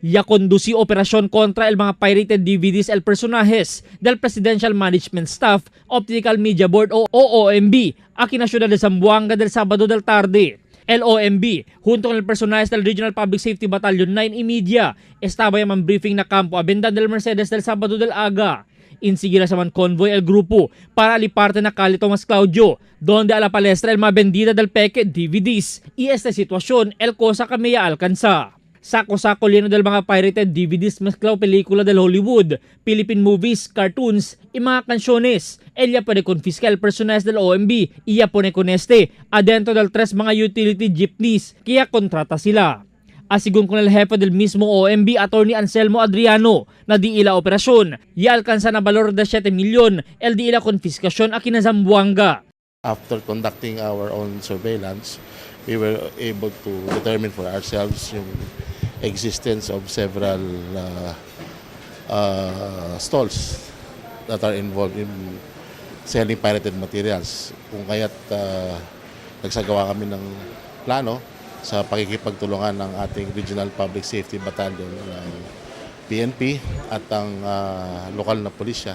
Ya conduci operasyon kontra el mga pirated DVDs el personajes del Presidential Management Staff Optical Media Board o OOMB aquí na siyudad de Zamboanga del Sabado del tarde. El OMB, junto con el personajes del Regional Public Safety Battalion 9 y Media, estaba yaman briefing na campo Abendan del Mercedes del Sabado del Aga. Insigira sa man convoy el grupo para aliparte na Cali Tomas Claudio, donde a la palestra el mabendida del peque DVDs. Y esta situación el cosa kami ya alcanza. Sako-sako lleno del mga pirated DVDs mezclao pelikula del Hollywood, Philippine movies, cartoons, y mga kansyones. Ella puede confiscar el personajes del OMB y ya pone con este adentro del tres mga utility jeepneys, kaya kontrata sila. Asigun con el jefe del mismo OMB, Attorney Anselmo Adriano, na di ila operasyon, ya alcanza na valor de 7 milyon, el di ila konfiskasyon aki na Zamboanga. After conducting our own surveillance, we were able to determine for ourselves yung existence of several stalls that are involved in selling pirated materials. Kung kaya't nagsagawa kami ng plano sa pakikipagtulungan ng ating Regional Public Safety Battalion ng PNP at ang lokal na pulisya.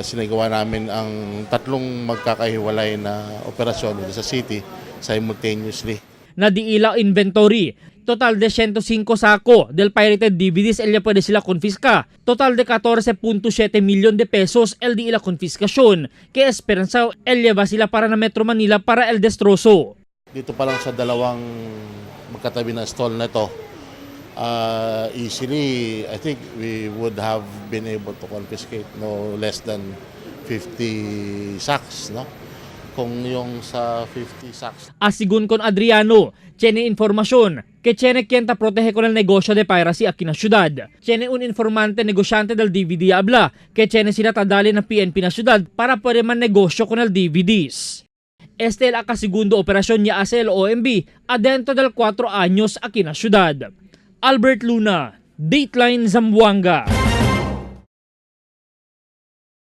Sinagawa namin ang tatlong magkakahiwalay na operasyon dito sa city simultaneously. Na di ila inventory. Total de 105 sako del pirated DVDs el ya puede sila confisca. Total de 14.7 milyon de pesos el di ila konfiskasyon. Kaya esperanza el lleva sila para na Metro Manila para el destrozo. Dito pa lang sa dalawang magkatabi na stall na ito, easily, I think we would have been able to confiscate no less than 50 sacks, no? Kung yung sa 50 sacks Asigun con Adriano, tiene informasyon que tiene quien ta protege con el negocio de piracy aquí na syudad. Tiene un informante negosyante del DVD habla que tiene sila tadali ng PNP na syudad para pwede man negosyo con el DVDs. Este es la segundo operasyon niya hace el OMB adentro del 4 años aquí na syudad. Albert Luna, Dateline Zamboanga.